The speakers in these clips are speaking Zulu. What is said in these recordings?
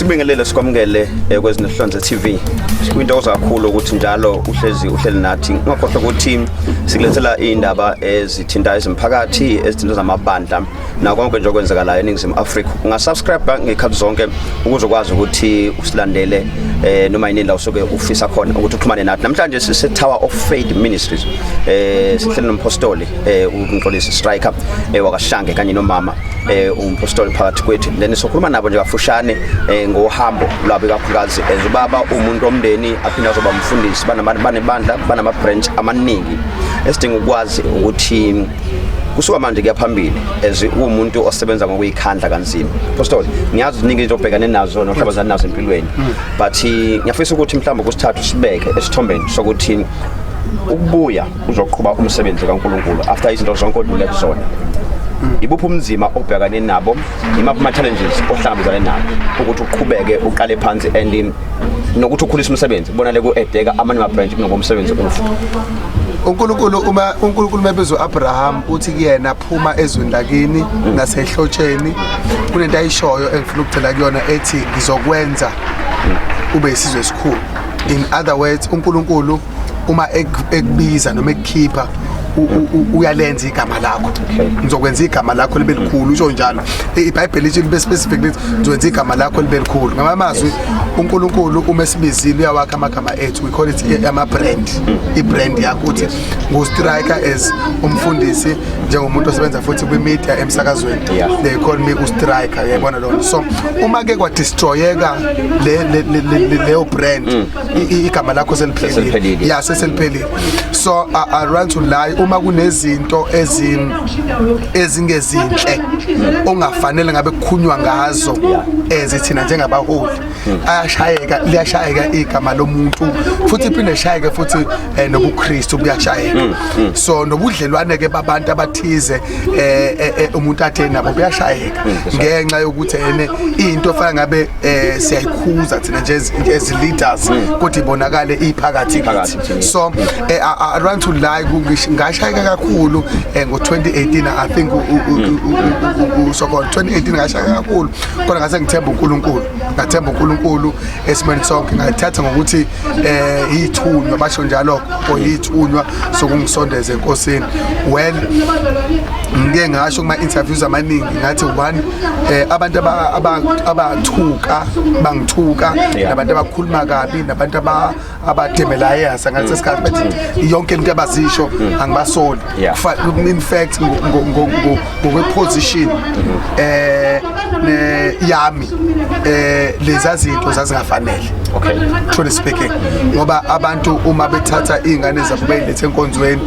Sibingelele sikwamukele kwezinehlonze TV. Kuyintokozo kakhulu ukuthi njalo uhlezi uhleli nathi. Ungakhohlwa ukuthi sikulethela indaba ezithinta ezimphakathi, ezithinta zamabandla na konke nje okwenzakalayo eNingizimu Afrika. Ungasubscribe ngekhathi zonke ukuze ukwazi ukuthi usilandele noma yini la usuke ufisa khona ukuthi uxhumane nathi. Namhlanje sise Tower of Faith Ministries. Sihleli nompostoli uMxolisi Striker wakashange kanye nomama umpostoli phakathi kwethu. Then sokhuluma nabo nje kafushane ngohambo lwabo ikakhulukazi as ubaba umuntu omndeni aphinde azoba umfundisi, banebandla, banama branch amaningi esidinga ukwazi ukuthi kusuka manje kuya phambili as umuntu osebenza ngokuyikhandla kanzima. Apostoli, ngiyazi ziningi izinto obhekane nazo nohlabazana nazo empilweni, but ngiyafisa ukuthi mhlawumbe kusithathu sibeke esithombeni sokuthi ukubuya uzoqhuba umsebenzi kaNkulunkulu after izinto zonke odlule kuzona, ibuphi umzima obhekane nabo, imaphi ama challenges ohlangabezane nawo ukuthi uqhubeke uqale phansi and nokuthi ukhulise umsebenzi kubona le ku-edeka amanye ama-branch kunokomsebenzi ufa. uNkulunkulu uma uNkulunkulu mebiza uAbraham uthi kuyena, "Phuma ezweni lakini nasehlotsheni." Kunento ayishoyo engifuna ukugcina kuyona ethi, "Ngizokwenza ube isizwe esikhulu." In other words, uNkulunkulu uma ekubiza noma ekukhipha uyalenza igama lakho. "Ngizokwenza igama lakho libe likhulu," usho njalo. IBhayibheli lithi, libe specific, lithi, "Ngizokwenza igama lakho libe likhulu." Ngamanye amazwi, uNkulunkulu uma esibizile uyawakha amagama ethu. We call it ama brand, i-brand yakho uthi ngu-Striker as umfundisi, njengomuntu osebenza futhi kwi-media, emsakazweni. They call me u-Striker, uyayibona lona. So uma ke kwadestroyeka leyo brand, igama lakho seliphelile. Seliphelile. Ya, seseliphelile. So I run to lie uma kunezinto ezingezinhle ongafanele ngabe kukhulunywa ngazo ezithina njengabaholi, ayashayeka, liyashayeka igama lomuntu futhi iphinde shayeke futhi nobuKristu buyashayeka. So nobudlelwane ke babantu abathize umuntu athe nabo buyashayeka ngenxa yokuthi ene into ofana ngabe siyayikhuza thina nje as leaders, kodwa ibonakale iphakathi Phakathi kithi. thina. So I run to lie, ngashayeka kakhulu ngo-2018, I think. So ngo 2018 ngashayeka kakhulu, kodwa ngase ngithemba uNkulunkulu, ngathemba uNkulunkulu esimeni sonke. Ngayithatha ngokuthi ithunywa, basho njalo, oyithunywa sokungisondeza enkosini. Well, ngike ngasho kuma interviews amaningi ngathi one, abantu abathuka bangithuka nabantu abakhuluma kabi nabantu abademelayasa ngalesi sikhathi, bathi yonke into abazisho, angibasoli. In fact, ngokwe-position yami, leza zinto zazingafanele, truly speaking, ngoba abantu uma bethatha iy'ngane zabo beyilethe enkonzweni,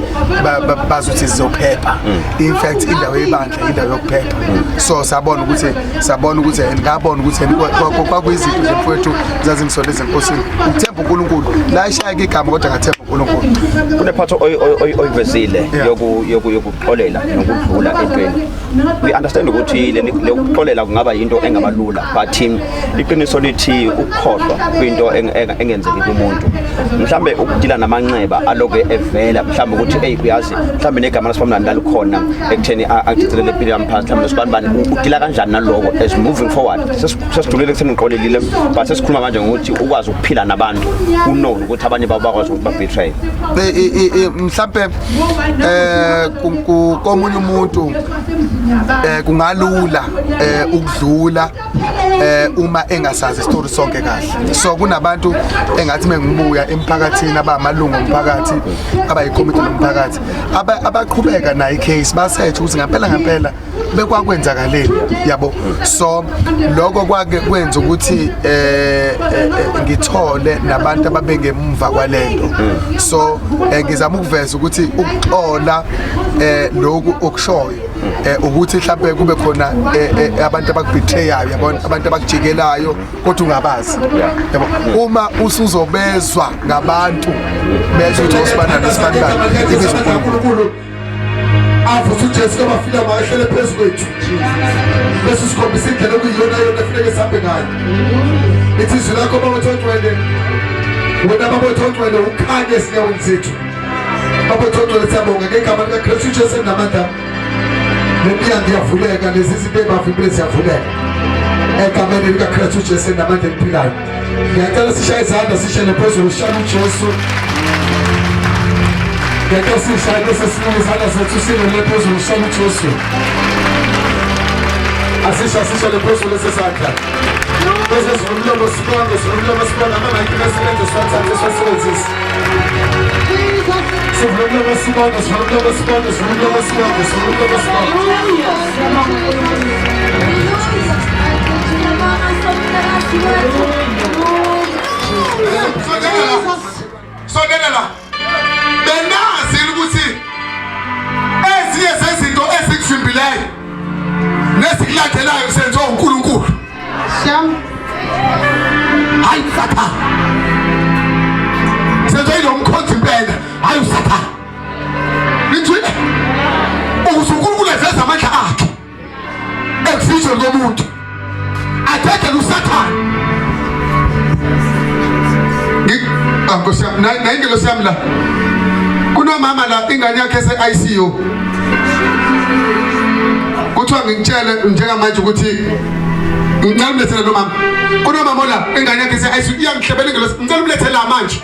bazi ukuthi zizophepha. In fact, indawo yebandla indawo yokuphepha. So sabona ukuthi and ngabona ukuthi and kwakuyizinto nje, mfowethu, zazingisondeza enkosini, ukuthemba uNkulunkulu. La ishayeka igama, kodwa ngathemba uNkulunkulu. Kunephatho oyivezile yokuxolela nokudlula entweni. We understand ukuthi lokuxolela kungaba yinto engabalula, but iqiniso lithi ukukhohlwa kwinto engenzeki kumuntu, mhlambe ukudila namanxeba aloke evela, mhlambe ukuthi, hey, uyazi, mhlambe negama lasibamnandi lalikhona ekutheni akuthethelele impilo yami phansi, mhlambe nosibani bani. Udila kanjani naloko as moving forward? Sesidlulile ekutheni ngiqolelile, but sesikhuluma manje ngokuthi ukwazi ukuphila nabantu unknown ukuthi abanye babo bakwazi ukuthi ba-betray. Mhlambe komunye umuntu kungalula ukudlula uma engasazi isitori sonke kahle. So kunabantu engathi mengibuya emphakathini, abamalungu omphakathi, abayikomiti lomphakathi, abaqhubeka nayo icase, basearch ukuthi ngempela ngempela bekwakwenzakaleni, yabo. So lokho kwake kwenza ukuthi ngithole nabantu ababengemva kwalento. So ngizama ukuveza ukuthi ukuxola lokhu okushoyo ukuthi mhlawumbe kube khona abantu abakubetrayayo, yabona, abantu abakujikelayo kodwa ungabazi, yabo. Uma usuzobezwa ngabantu besho ukuthi osibana nosibanibani, ibiza uNkulunkulu. Avuse uJesu kwabafile, makahlele phezu kwethu bese sikhombisa indlela okuyiyona yona efuneke sihambe ngayo. Ithi izwi lakho, Baba Ongcwele, wena Baba Ongcwele ukhanye ezinyaweni zethu. Baba Ongcwele, siyabonga ngegama likaKristu Jesu enamandla. Le miyango iyavuleka, lezi zinto ey'bavimbile ziyavuleka. Egameni likaKristu Jesu namandla eliphilayo. Ngiyacela sishaye izandla sishele phezulu sishaya uJesu. Ngiyacela sishaye bese sinuka izandla zethu silele phezulu sishaya uJesu. Asisha sishele phezulu lesi sandla. Bese sivula umlomo sibonge, sivula umlomo sibonge ama-mic esilenze siwathathe siwasebenzise. Sivula umlomo sibonge, sivula umlomo sibonge, sivula umlomo sibonge, sivula umlomo sibonge. Sondela la. Benazi ukuthi ezinye zezinto ezikuvimbileyo nezikulandelayo senziwa uNkulunkulu. Siyam. Hayi Sathane. Senziwa yilo mkhonzi impela, hayi uSathane. Nithwile? Ukuze uNkulunkulu eveze amandla akhe ekuvinjweni komuntu adedele uSathane. Ah, Nkosi yami, nayi ingelosi yami la. Kunomama la ingane yakhe ese-ICU. Kuthiwa ngikutshele njengamanje ukuthi ngicela umlethele lo mama. Kunomama la ingane yakhe ese-ICU iyangihlebela ingelosi, ngicela umlethele la manje.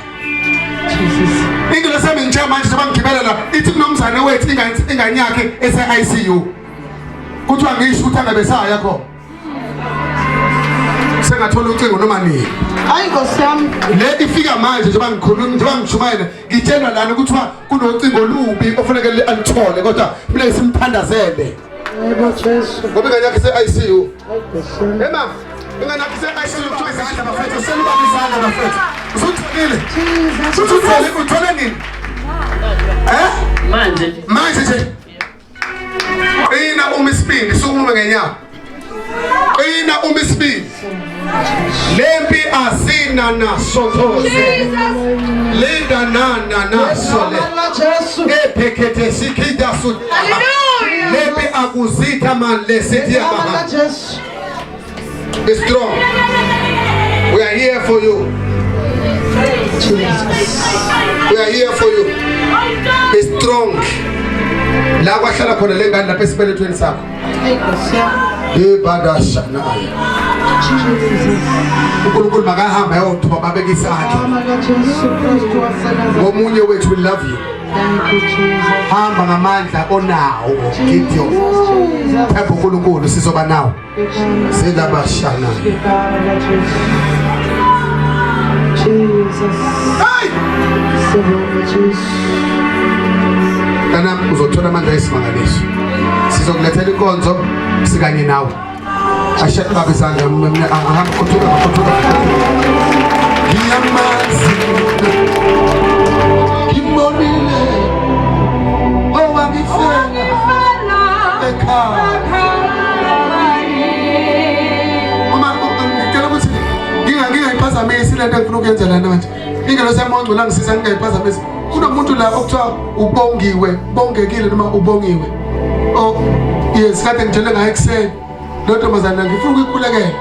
Ingelosi yami ngitshela manje njengoba ngigibela la ithi kunomzane wethu ingane ingane yakhe ese-ICU. Kuthiwa ngisho ukuthi angabe saya khona. Sengathola ucingo noma nini. Hayi Nkosi yami. Le ifika manje njengoba ngikhuluma njengoba ngishumayela ngitshelwa lana kuthiwa kunocingo olubi ofuneka alithole kodwa kufuneka simthandazele. Yebo Jesu. Ngoba ingane yakhe ise-ICU. Hayi Nkosi yami. Hey mama, ingane yakhe ise-ICU kuthiwa izandla bafethu, selubamba izandla bafethu. Usutholile? Jesus. Usuthole uthole nini? Eh? Manje. Manje nje. Qina uma isibindi, sukume ngenyawo. Qina uma isibindi. Lempi asina naso thoze. Linda nana naso le. Igama Jesu. Epekete sikida su. Hallelujah. Lempi akuzitha man lesithi Igama yamaha. Jesu. Be strong. We are here for you. Jesus. We are here for you. Be strong. La kwahlala khona lengane lapha esibelethweni sakho. Hayi Nkosi yami. Ibadashanaya. Jesus. uNkulunkulu makahambe ayothoba abeke isandla. Igama Jesu Kristu waseNazaretha. Ngomunye wethu we love you. Thank you Jesus. Hamba ngamandla onawo Gideon. Jesus. Themba uNkulunkulu sizoba nawe. Igama Silabashanaya. Igama Jesu. Jesus. Hey! Sibonga Jesu. Kana uzothola amandla esimangaliso. Sizokulethela inkonzo sikanye nawe. Ashe baba isandla mina ahamba khuthuka khuthuka. Ngiyamazi ngimbonile owangifela ekhaya. Uma ngicela ukuthi ngingayiphazamisi lento engifuna ukuyenza lana manje. Ingelosi yami ongcwele angisiza ngingayiphazamisi. Kunomuntu la okuthiwa ubongiwe, bongekile noma ubongiwe. Oh yes, kade ngitshele ngaye ekuseni. Lo ntombazana ngifuna ukuyikhulekela.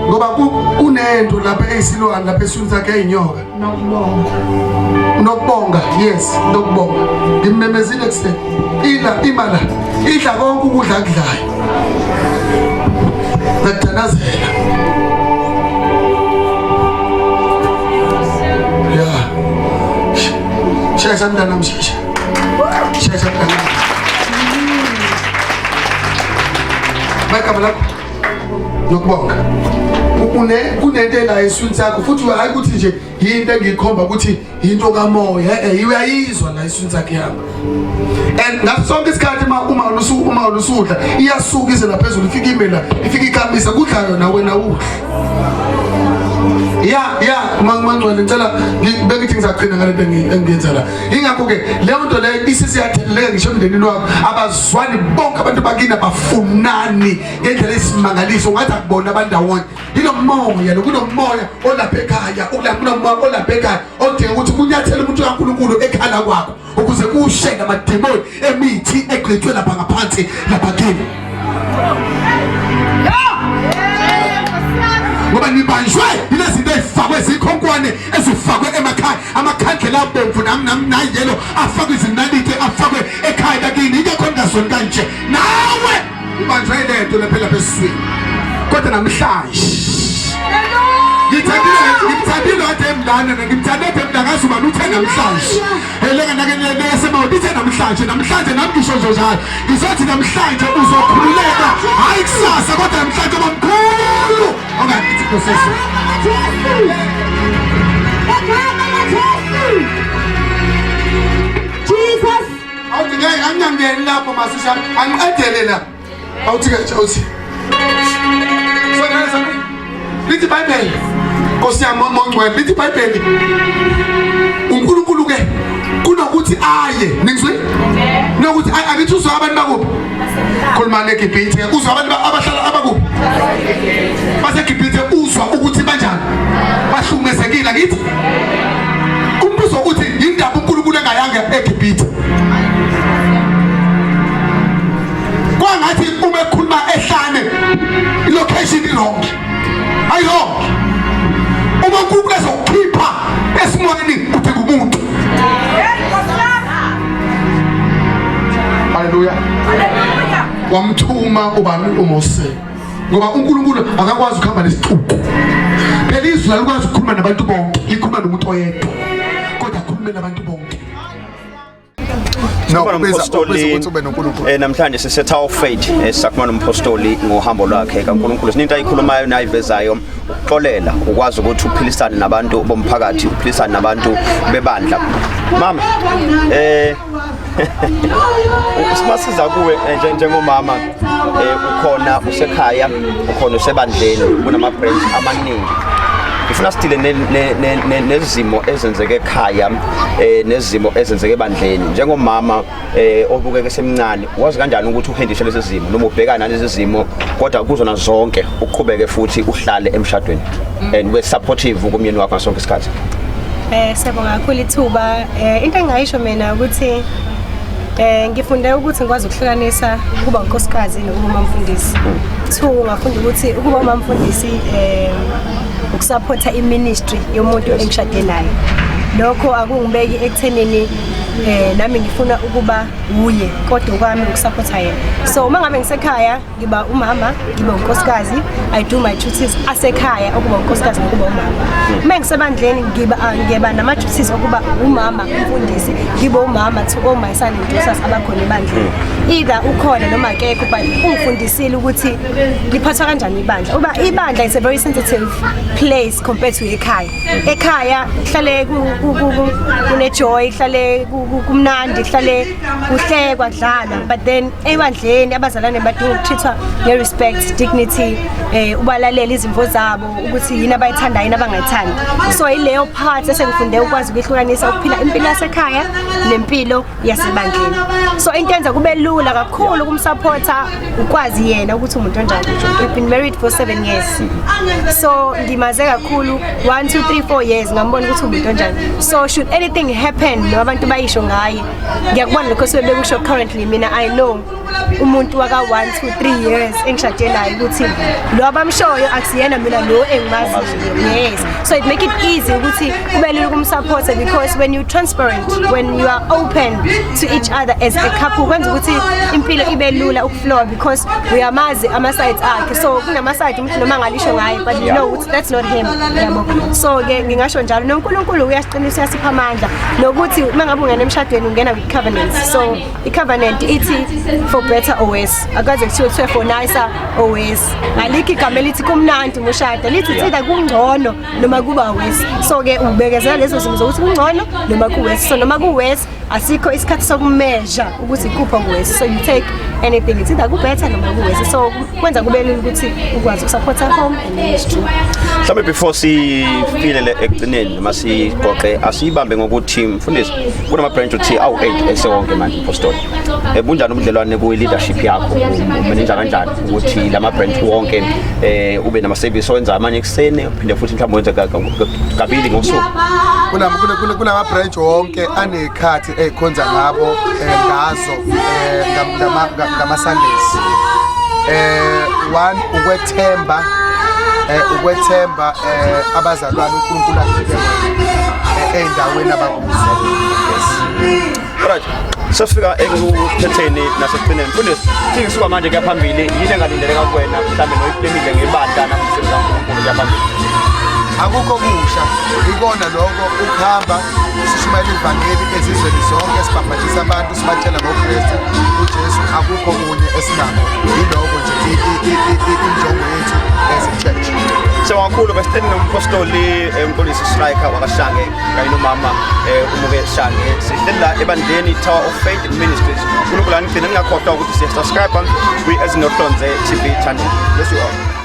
Ngoba kunento lapha eyisilwane lapha eswini sakhe eyinyoka. Nokubonga. Nokubonga, yes, nokubonga. Ngimemezile ekuseni. Ila imala, idla konke ukudla akudlayo. Ngiyakuthandazela. Yeah. Shesha mntanami shesha. Shesha mntanami. Bayigama lakho nokubonga. Kunento ela eswini sakho futhi hayi ukuthi nje yinto engiyikhomba ukuthi into kamoya uyayizwa la eswini sakhe yami. And ngaso sonke isikhathi uma uma usudla iyasuka ize laphezulu ifike ime la ifike ikamisa kudla yona wena udla. Ya ya mangcwele ngicela bengithi ngizagcina ngalento engiyenza la. Ingakho ke leyo nto leyo isisiyatheleleka ngisho emndenini wakho abazwani bonke abantu bakini abafunani ngendlela esimangaliso ungathi akubona abandawonye. Inomoya lo kunomoya olapha ekhaya kunomoya olapha ekhaya odinga ukuthi kunyathele umuntu kaNkulunkulu ekhala kwakho ukuze kushe namademoni emithi egqitshwe lapha ngaphansi lapha kini. Ngoba nibanjwe yilezinto ezifakwe zikhonkwane ezifakwe emakhaya amakhandlela abomvu nayelo afakwe izinaliti afakwe ekhaya lakini ingekho ngazoni kanje nawe ubanjwe lento lapha lapha esiswini. Kodwa namhlanje ngithandile, ngimthandile kade emdlana, ngimthande kade emdlana, ngazi ubani uthe namhlanje eleka nake ithe namhlanje, namhlanje nami ngisho nje njalo, ngizothi namhlanje uzokhululeka, hayi kusasa, kodwa namhlanje bamkhulu okanye ithi Nkosi. Jesus. Awuthi ngeke angingangeni lapho masisha, angiqedele la. Awuthi ke awuthi. Sona sona. Lithi iBhayibheli. Nkosi yami mongcwele, lithi iBhayibheli. uNkulunkulu ke kunokuthi aye, ningizwe? Nokuthi aye akithi uzwa abantu bakuphi? Khuluma neGibhithe, uzwa abantu abahlala abakuphi? BaseGibhithe uzwa ukuthi banjani? Bahlukumezekile akithi? Umbuzo uthi yindaba uNkulunkulu engayanga eGibhithe? Kwangathi uma ekhuluma ehlane ilocation i-wrong, ayi-wrong. Uma uNkulunkulu ezokukhipha esimweni udinga umuntu. Haleluya. Wamthuma ubani? UMose, ngoba uNkulunkulu akakwazi ukuhamba nesixuku. Phela izwi alikwazi ukukhuluma nabantu bonke, likhuluma nomuntu oyedwa, kodwa akhulume nabantu bonke. No, kubiza ukuthi ube noNkulunkulu. Namhlanje sise Tower of Faith, sisakhuluma nompostoli ngohambo lwakhe kaNkulunkulu. Sinento ayikhulumayo nayivezayo, ukuxolela, ukwazi ukuthi uphilisane nabantu bomphakathi, uphilisane nabantu bebandla. Mama, simasiza kuwe njengomama, ukhona usekhaya, ukhona usebandleni, kunama branch amaningi. Ngifuna sidile nezimo ezenzeke ekhaya, nezimo ezenzeke ebandleni. Njengomama obukeke semncane, wazi kanjani ukuthi uhandle lezi zimo noma ubhekana nalezi zimo, kodwa kuzona zonke uqhubeke futhi uhlale emshadweni and ube supportive kumyeni wakho ngasonke isikhathi? Siyabonga kakhulu ithuba. Into engingayisho mina ukuthi ngifunde ukuthi ngikwazi ukuhlukanisa ukuba unkosikazi nokuba umamfundisi. Two, ngafunda ukuthi ukuba umamfundisi ukusupporta iministry yomuntu engishade naye. Lokho akungibeki ekuthenini nami ngifuna ukuba uye, kodwa kwami ukusupporta yena. So uma ngabe ngisekhaya ngiba umama, ngiba unkosikazi, I do my duties asekhaya okuba unkosikazi nokuba umama. Uma ngisebandleni ngiba nama duties okuba umama umfundisi, ngibe umama to all my son and daughters abakhona ebandleni. Either ukhona noma akekho, but ungifundisile ukuthi liphathwa kanjani ibandla. Uba ibandla is a very sensitive place compared to ekhaya. Ekhaya kuhlale kune joy, kuhlale kumnandi, kuhlale kuhlekwa, kudlalwa, but then ebandleni abazalwane badinga ukutreatwa nge-respect, dignity, ubalalela izimvo zabo ukuthi yini abayithandayo, yini abangayithandi. So ileyo part esengifunde ukwazi ukuyihlukanisa, ukuphila impilo yasekhaya nempilo yasebandleni. So into enza kube lula kakhulu ukumsupporta ukwazi yena ukuthi umuntu onjani. We've been married for 7 years, so ngimaze kakhulu 1 2 3 4 years, ngambona ukuthi umuntu onjani. So should anything happen noma abantu bayisho ngaye, ngiyakubona lokho suke bekusho currently, mina I know umuntu waka 1 2 3 years engishade naye ukuthi lo abamshoyo akusiyena mina lo engimaziyo. Yes, so it make it easy ukuthi kube lula ukumsupporta, because when you transparent, when you are open to each other as a couple, kwenza ukuthi impilo ibe lula ukuflow, because uyamazi ama sides akhe. So kunama side umuntu noma angalisho ngaye, but you know ukuthi that's not him, yabo. So ke ngingasho njalo, noNkulunkulu uyasiqinisa, uyasipha amandla, nokuthi uma ngabe ungena emshadweni ungena with covenants. So i-covenant ithi for better or worse, akaze kuthiwe for nicer or worse. Alikho igama elithi kumnandi mushada, lithi it's either kungcono noma kuba worse. So ke ubekezela lezo zimo zokuthi kungcono noma ku-worse. So noma ku-worse, asikho isikhathi sokumeasure ukuthi ikuphi oku-worse. So you take anything, it's either ku-better noma ku-worse. So kwenza kube lula ukuthi ukwazi ukusupporta home and ministry. Mhlawumbe before sifinyelele ekugcineni noma sigoqe, asiyibambe ngokuthi mfundisi, kunama branch uthi awu-8 esewonke manje, mpostoli. Bunjani ubudlelwane kuyi-leadership yakho? Umanage kanjani ukuthi lama branch wonke ube nama service owenza amanye ekuseni, uphinde futhi mhlawumbe wenze kabili ngosuku? Kulama branch wonke anezikhathi ezikhonza ngabo ngazo ngama Sundays. One, ukwethemba abazalwane uNkulunkulu akunike bona ey'ndaweni abakuzo. Yes. Alright. Sesifika ekuphetheni nasekugcineni. Mfundisi, thi ngisuka manje kuya phambili, yini engalindeleka kuwena mhlawumbe noyiklemile ngebandla nakumsebenzi kaNkulunkulu kuya phambili? Akukho kusha, ikona lokho ukuhamba sishumayela ivangeli ezizweni zonke, sibhabhadisa abantu, sibatshela ngoKristu uJesu. Akukho kunye esinakho, yiloko nje injongo yethu as a church. Siyabonga kakhulu besihleli nompostoli uMxolisi Striker wakaShange kanye nomama uMuke Shange. Sihleli la ebandleni Tower of Faith Ministries. uNkulunkulu anigcine, ningakhohlwa ukuthi siya-subscribe kwi-Ezinohlonze TV channel. Bless you all.